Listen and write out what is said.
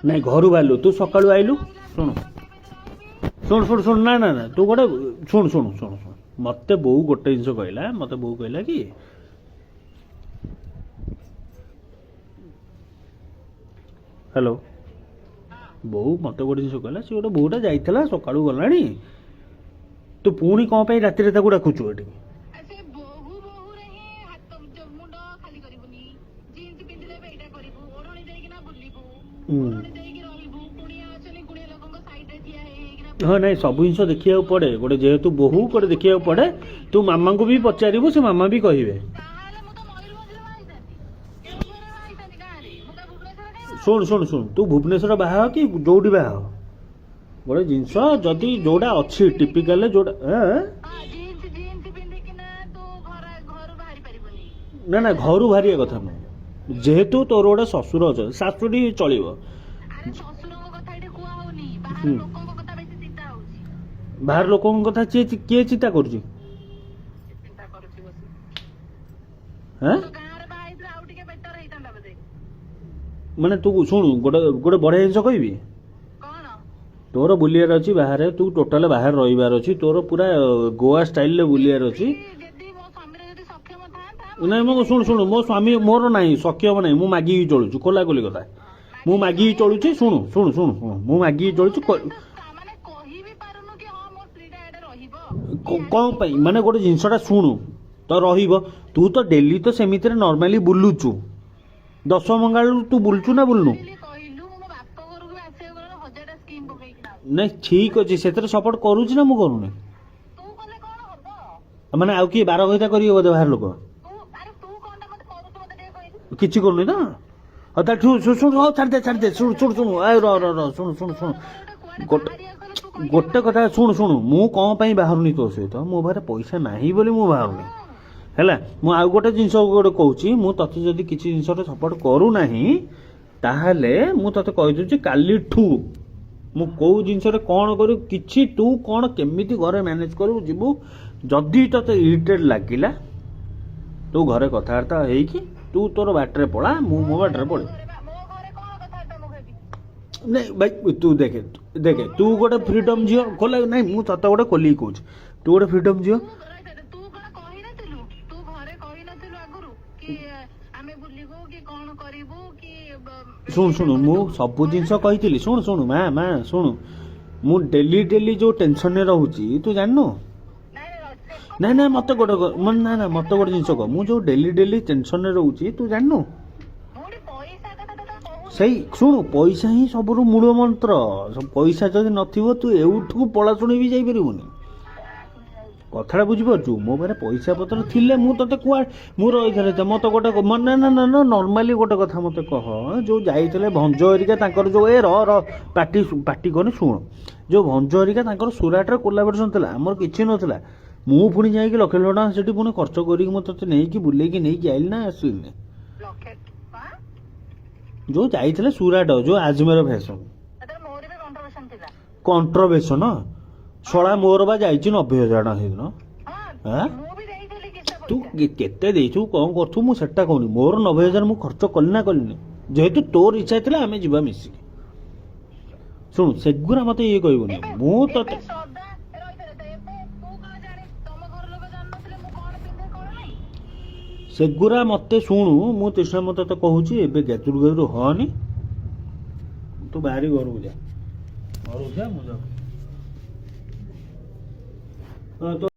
ନାଇଁ, ଘରୁ ବାହାରିଲୁ ତୁ, ସକାଳୁ ଆଇଲୁ। ଶୁଣୁ ଶୁଣୁ ଶୁଣୁ ଶୁଣୁ, ନା ନା ନା, ତୁ ଗୋଟେ ଶୁଣୁ ଶୁଣୁ ଶୁଣୁ ଶୁଣୁ। ମତେ ବୋଉ ଗୋଟେ ଜିନିଷ କହିଲା, ମତେ ବୋଉ କହିଲା କି, ହ୍ୟାଲୋ, ବୋଉ ମତେ ଗୋଟେ ଜିନିଷ କହିଲା, ସେ ଗୋଟେ ବୋଉଟା ଯାଇଥିଲା, ସକାଳୁ ଗଲାଣି, ତୁ ପୁଣି କ'ଣ ପାଇଁ ରାତିରେ ତାକୁ ଡାକୁଛୁ ଏଠି? ସେ ବୋହୁ ବୋହୁରେ ହିଁ ହାତ ମୁଣ୍ଡ ଖାଲି କରିବୁନି, ଜିନ୍ସ ପିନ୍ଧିଲେ ବି ଏଇଟା କରିବୁ, ଓଢଣୀ ଦେଇକିନା ବୁଲିବୁ, ଓଢଣୀ ଦେଇକି ରହିବୁ, କୁଣିଆ ଅଛନ୍ତି, କୁଣିଆ ଲୋକଙ୍କ ସାଇଡରେ ଠିଆ ହେଇ ହେଇକିନା। ହଁ, ନାଇଁ, ସବୁ ଜିନିଷ ଦେଖିବାକୁ ପଡ଼େ। ଗୋଟେ ଯେହେତୁ ବୋହୂ, ଗୋଟେ ଦେଖିବାକୁ ପଡ଼େ। ତୁ ମାମାଙ୍କୁ ବି ପଚାରିବୁ, ସେ ମାମା ବି କହିବେ। ତାହେଲେ ମୁଁ ତ ମୟୂରଭଞ୍ଜରେ ବାହା ହେଇଥାନ୍ତି, କେଉଁଝରରେ ବାହା ହେଇଥାନ୍ତି, ଗାଁରେ। ମୁଁ ତ ଭୁବନେଶ୍ୱରରେ କାଇଁ ବାହା? ଶୁଣ ଶୁଣ ଶୁଣ, ତୁ ଭୁବନେଶ୍ୱର ବାହା ହ କି ଯୋଉଠି ବାହା ହ, ଗୋଟେ ଜିନିଷ ଯଦି ଯୋଉଟା ଅଛି ଟିପିକାଲ ଯୋଉଟା ଏଁ? ହଁ, ଜିନ୍ସ ଜିନ୍ସ ପିନ୍ଧିକିନା ତୁ ଘର ଘରୁ ବାହାରି ପାରିବୁନି। ନା ନା, ଘରୁ ବାହାରିବା କଥା ନୁହଁ। ଯେହେତୁ ତୋର ଗୋଟେ ଶ୍ୱଶୁର ଅଛନ୍ତି, ଶାଶୁଟି ଚଳିବ। ଆରେ, ଶ୍ୱଶୁରଙ୍କ କଥା ଏଠି କୁହା ହଉନି, ବାହାର ଲୋକଙ୍କ କଥା ବେଶୀ ଚିନ୍ତା ହଉଛି। ବାହାର ଲୋକଙ୍କ କଥା କିଏ ଚିନ୍ତା କରୁଛି? ଚିନ୍ତା କରୁଛି ବସି। ହେଁ? ତ ଗାଁରେ ବାହା ହେଇଥିଲେ ଆଉ ଟିକେ ବେଟର ହେଇଥାନ୍ତା ବୋଧେ। ମାନେ ତୁ ଶୁଣୁ, ଗୋଟେ ଗୋଟେ ବଢ଼ିଆ ଜିନିଷ କହିବି। କଣ? ତୋର ବୁଲିବାର ଅଛି ବାହାରେ, ତୁ ଟୋଟାଲ ବାହାରେ ରହିବାର ଅଛି, ତୋର ପୁରା ଗୋଆ ଷ୍ଟାଇଲରେ ବୁଲିବାର ଅଛି। ଯଦି ମୋ ସ୍ୱାମୀର ଯଦି ସକ୍ଷମ ଥାନ୍ତା। ନାଇଁ, ମୁଁ ଶୁଣୁ ଶୁଣୁ, ମୋ ସ୍ୱାମୀ ମୋର ନାହିଁ, ସକ୍ଷମ ନାହିଁ। ମୁଁ ମାଗିକି ଚଳୁଛି, ଖୋଲା ଖୋଲି କଥା, ମୁଁ ମାଗିକି ଚଳୁଛି। ଶୁଣୁ ଶୁଣୁ ଶୁଣୁ ଶୁଣୁ, ମୁଁ ମାଗିକି ଚଳୁଛି। ମାନେ କହି ବି ପାରୁନୁ କି ହଁ, ମୋ ସ୍ତ୍ରୀଟା ଏଇଟା ରହିବ। କ'ଣ ପାଇଁ? ମାନେ ଗୋଟେ ଜିନିଷଟା ଶୁଣୁ ତ, ରହିବ। ତୁ ତ ଡେଲି ତ ସେମିତିରେ ନର୍ମାଲି ବୁଲୁଛୁ, ଦଶମଙ୍ଗାଳରୁ ତୁ ବୁଲୁଛୁ ନା ବୁଲୁନୁ? କହିଲି କହିଲୁ, ମୁଁ ମୋ ବାପ ଘରକୁ ବି ଆସିବାକୁ ଗଲେ ହଜାରଟା ସ୍କିମ୍ ପକେଇକିନା ଆସୁଛି। ନାଇଁ, ଠିକ୍ ଅଛି, ସେଥିରେ ସପୋର୍ଟ କରୁଛି ନା ମୁଁ କରୁନି? ତୁ କଲେ କଣ ହବ? ମାନେ ଆଉ କିଏ ବାର ଘଇତା କରିବେ ବୋଧେ ବାହାର ଲୋକ? ତୁ, ଆରେ ତୁ କଣଟା ମତେ କରୁଛୁ, ମତେ ଟିକେ କହିଲୁ। କିଛି କରୁନି ତ। ହଉ ତାହେଲେ ଶୁଣୁ ଶୁଣୁ ଶୁଣୁ, ହଉ ଛାଡ଼ିଦେ ଛାଡ଼ିଦେ। ଶୁଣୁ ଶୁଣୁ ଶୁଣୁ, ଏ ର ର ର, ଶୁଣୁ ଶୁଣୁ ଶୁଣୁ। ଗୋଟେ କୁଆଡେ ଗୋଟେ ବାହାରିବାକୁ ହେଲେ ତୁ କହିକି। ଗୋଟେ କଥା ଶୁଣୁ ଶୁଣୁ, ମୁଁ କ'ଣ ପାଇଁ ବାହାରୁନି ତୋ ସହିତ? ମୋ ପାଖରେ ପଇସା ନାହିଁ ବୋଲି ମୁଁ ବାହାରୁନି। ହେଲା, ମୁଁ ଆଉ ଗୋଟେ ଜିନିଷ ଗୋଟେ କହୁଛି, ମୁଁ ତତେ ଯଦି କିଛି ଜିନିଷରେ ସପୋର୍ଟ କରୁନାହିଁ, ତାହେଲେ ମୁଁ ତତେ କହିଦେଉଛି, କାଲିଠୁ ମୁଁ କୋଉ ଜିନିଷରେ କ'ଣ କରିବୁ, କିଛି ତୁ କ'ଣ କେମିତି ଘରେ ମ୍ୟାନେଜ୍ କରିବୁ ଯିବୁ। ଯଦି ତତେ ଇରିଟେଟ୍ ଲାଗିଲା, ତୁ ଘରେ କଥାବାର୍ତ୍ତା ହେଇକି ତୁ ତୋର ବାଟରେ ପଳା, ମୁଁ ମୋ ବାଟରେ ପଳେଇବି। ଘରେ ମୋ ଘରେ କଣ କଥାବାର୍ତ୍ତା ମୁଁ ହେବି? ନାଇଁ ଭାଇ, ତୁ ଦେଖେ ଦେଖେ, ତୁ ଗୋଟେ ଫ୍ରିଡମ୍ ଝିଅ, ଖୋଲା। ନାଇଁ, ମୁଁ ତତେ ଗୋଟେ ଖୋଲିକି କହୁଛି, ତୁ ଗୋଟେ ଫ୍ରିଡମ୍ ଝିଅ। ତୁ ରହିଥା, ତୁ କଣ କହିନଥିଲୁ? ତୁ ଘରେ କହିନଥିଲୁ ଆଗରୁ କି ଆମେ ବୁଲିବୁ କି କଣ କରିବୁ କି ଶୁଣୁ ଶୁଣୁ, ମୁଁ ସବୁ ଜିନିଷ କହିଥିଲି। ଶୁଣୁ ଶୁଣୁ ମା ମା, ଶୁଣୁ, ମୁଁ ଡେଲି ଡେଲି ଯୋଉ ଟେନସନରେ ରହୁଛି ତୁ ଜାଣିନୁ। ନାଇଁ ନାଇଁ, ସେ ନାଇଁ ନାଇଁ, ମତେ ଗୋଟେ ନା ନା, ମତେ ଗୋଟେ ଜିନିଷ କହ, ମୁଁ ଯୋଉ ଡେଲି ଡେଲି ଟେନସନରେ ରହୁଛି ତୁ ଜାଣିନୁ? ମୁଁ ଗୋଟେ ପଇସା କଥା ତତେ କହୁନି। ସେଇ ଶୁଣୁ, ପଇସା ହିଁ ସବୁରୁ ମୂଳ ମନ୍ତ୍ର। ପଇସା ଯଦି ନଥିବ, ତୁ ଏଉଠୁ ପଳାଶୁଣି ବି ଯାଇପାରିବୁନି। କଥାଟା ବୁଝିପାରୁଛୁ? ମୋ ପାଖରେ ପଇସା ପତ୍ର ଥିଲେ ମୁଁ ତତେ କୁଆଡ଼େ ମୁଁ ରହିଥିଲେ ତ ମତେ ଗୋଟେ ନା ନା ନା ନା, ନର୍ମାଲି ଗୋଟେ କଥା ମତେ କହ, ଯୋଉ ଯାଇଥିଲେ ଭଞ୍ଜ ହେରିକା ତାଙ୍କର ଯୋଉ, ଏ ର ର, ପାଟି ପାଟି କରନି, ଶୁଣ, ଯୋଉ ଭଞ୍ଜ ହେରିକା ତାଙ୍କର ସୁରାଟରେ କୋଲାବରେସନ୍ ଥିଲା, ଆମର କିଛି ନଥିଲା। ମୁଁ ପୁଣି ଯାଇକି ଲକ୍ଷ ଲକ୍ଷ ଟଙ୍କା ସେଠି ପୁଣି ଖର୍ଚ୍ଚ କରିକି ମୁଁ ତତେ ନେଇକି ବୁଲେଇକି ନେଇକି ଆଇଲି ନା ଆସିଲିନି? ଲକ୍ଷେ କଣ? ଯୋଉ ଯାଇଥିଲେ ସୁରାଟ, ଯୋଉ ଆଜମେର ଫ୍ୟାସନ୍। ସେଥିରେ ମୋର ବି କଣ୍ଟ୍ରିବ୍ୟୁସନ ଥିଲା। କଣ୍ଟ୍ରଭେସନ ଶଳା, ମୋର ବା ଯାଇଛି 90,000 ଟଙ୍କା ସେଇଦିନ। ହଁ। ଆଁ? ମୁଁ ବି ଦେଇଥିଲି କିଛିଟା ତୁ ପଇସା। କେତେ ଦେଇଛୁ, କ'ଣ କରୁଛୁ, ମୁଁ ସେଟା କହୁନି। ମୋର 90,000 ମୁଁ ଖର୍ଚ୍ଚ କଲି ନା କଲିନି? ଯେହେତୁ ତୋର ଇଚ୍ଛା ଥିଲା ଆମେ ଯିବା ମିଶିକି। ଶୁଣୁ, ସେଗୁରା ମତେ ଇଏ କହିବୁନି। ଏବେ ମୁଁ ଏବେ ତତେ ଶ୍ରଦ୍ଧା, ରହିଥା ରହିଥା, ଏବେ ତୁ କଣ ଜାଣି, ତମ ଘର ଲୋକ ଜାଣିନଥିଲେ ମୁଁ କଣ ପିନ୍ଧେ କଣ ନାହିଁ? ସେଗୁରା ମତେ ଶୁଣୁ, ମୁଁ ତୃଷ୍ଣା, ମୁଁ ତତେ କହୁଛି, ଏବେ ଗେଜୁରୁ ଗେଜୁରୁ ହଅନି। ତୁ ବାହାରି ଘରକୁ ଯା, ଘରକୁ ଯା, ମୁଁ ଯାଉଛି। ହଁ, ତ